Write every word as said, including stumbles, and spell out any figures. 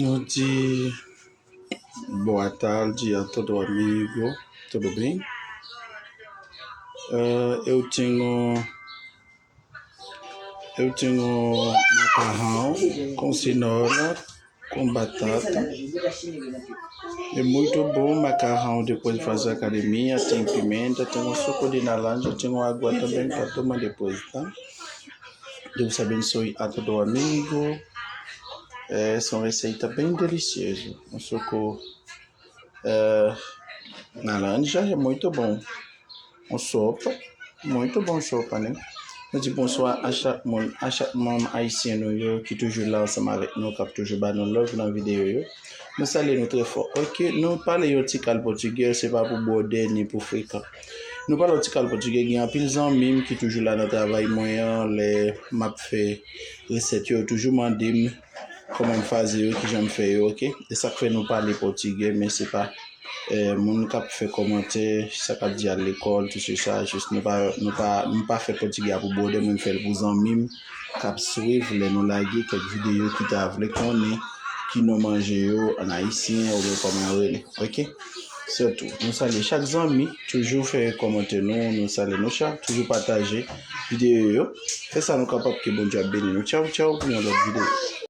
Nou di boa tarde a todo amigo, tudo bem? Ah, eu tenho, eu tenho macarrão com cenoura, com batata. É muito bom o macarrão depois de fazer academia, tem pimenta, tem um suco de laranja, tem uma água também para tomar depois, tá? Deus abençoe a todo amigo. É, são receita bem delicioso. Um suco, é, laranja é muito bom. Um sopa, muito bom sopa, né? Nou di bonswa a chak moun, a chak manm ayisyen nou yo ki toujou la ansanm avèk nou, k ap toujou ba nou love nan videyo yo. Nou salye nou trè fò. Ok, nou pale yon ti kal pòtigè, se pa pou bwòdè ni pou frekan. Nou pale yon ti kal pòtigè, gen anpil zanmi m ki toujou la nan travay mwen an, lè m ap fè resèt yo, yo toujou mande m kòman m faze yo, kijan m fè yo, ok? E sa k fè nou pale pòtigè, men se pa, eh, moun k ap fè kòmantè, sa k ap di al lekòl, tout se sa, jis nou pa, nou pa, m pa fè pòtigè a pou bwòdè, men m fè l pou zanmi m k ap swiv lè nou lage kèk videyo ki ta vle konnen ki non manje yo an ayisyen oubyen kòman yo rele, ok? Sètou, nou salye chak zanmi, toujou fè kòmantè nou, nou salye nou chak, toujou pataje videyo yo. Fè sa nou kapab ke Bondye ap beni nou. Tchaw, tchaw, pou yon lòt videyo.